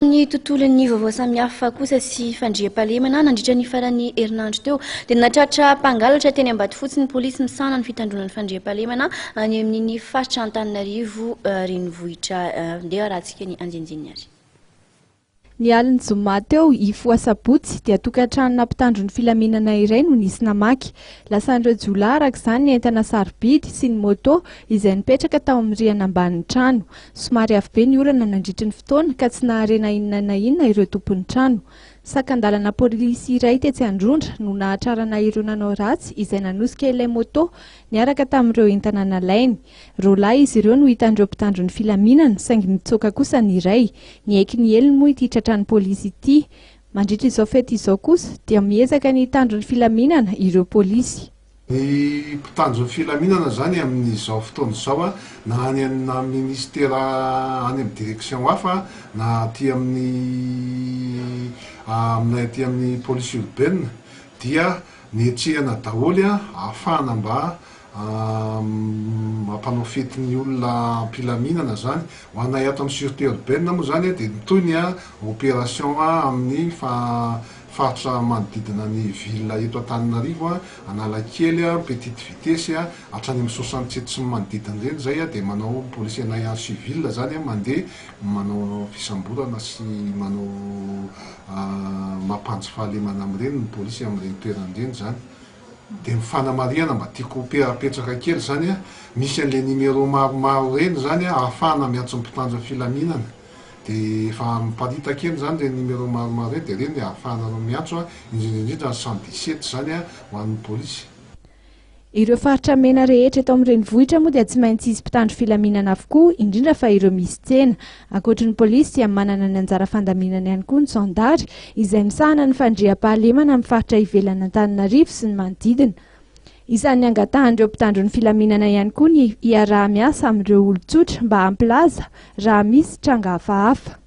Ny tontolon'ny vaovao samihafa kosa sy fandriampahalemana nandritra ny faran'ny herinandro teo dia nahatratra mpangalatra teny Ambatofotsy ny polisy misahana ny fitandroana ny fandriampahalemana any amin'iny faritra Antananarivo renivohitra. Ndeha arahantsika ny anjenjeniny ary. Ny alin'ny zoma teo, hifoha sabotsy, dia tokantranona mpitandro ny filaminana iray no nisy namaky. Lasan'ireo jiolahy araka izany ny entana sarobidy sy ny moto izay nipetraka tao amin'ny rihana ambanin'ny trano. Somary avy be ny orana nandritry ny fotoana ka tsy nahare na inona na inona ireo tompon'ny trano. Sakan-dalana polisy iray tetsy Androndra no nahatrarana ireo nanao ratsy izay nanosika ilay moto niaraka tamin'ireo entana nalainy. Roa lahy izy ireo no hitan'ireo mpitandro ny filaminana saingy nitsoaka kosa ny iray. Niaiky ny helony moa ity tratran'ny polisy ity. Mandritra izao fety izao kosa dia miezaka ny hitandro ny filaminana ireo polisy. Ny mpitandro ny filaminana izany amin'izao fotoana izao na any amina ministera any amin'ny direction hafa na aty amin'ny aminay aty amin'ny police urbaine dia nihetsehana daholo ahafahana mba mampanao fety ny olona am-pilaminana izany. Ho anay ato amin'ny sûreté urbaine moa izany dia mitohy ny opération amin'ny Faritra manodidina ny ville eto Antananarivo, Analakely, Petite Vitesse, hatrany amin'ny 67 sy ny manodidina ireny izay dia manao polisy anay en civil izany mandeha manao fisamborana sy manao mampandry fahalemana amin'ireny ny polisy amin'ireny toerana ireny izany. Dia ny fanamarihana mba tiako apetraka kely izany, misy an'ilay numéro maromaro ireny izany ahafahana miantso ny mpitandro ny filaminana. Dia efa miparitaka eny izany ireny numéro maromaro ireny dia ireny ahafahanareo miantso an, indrindra indrindra ny 117 izany an, ho an'ny polisy. Ireo faritra mena rehetra eto amin'ny renivohitra moa dia tsy maintsy hisy mpitandro filaminana avokoa, indrindra fa ireo misy tsena. Ankoatry ny polisy dia manana ny anjara fandaminany ihany koa ny zandary, izay misahana ny fandriampahalemana amin'ny faritra ivelan'Antananarivo sy ny manodidina. Isan'ny angatahan'ireo mpitandro ny filaminana ihany koa ny hiaraha-miasa amin'ireo olon-tsotra mba hampilaza raha misy tranga hafahafa.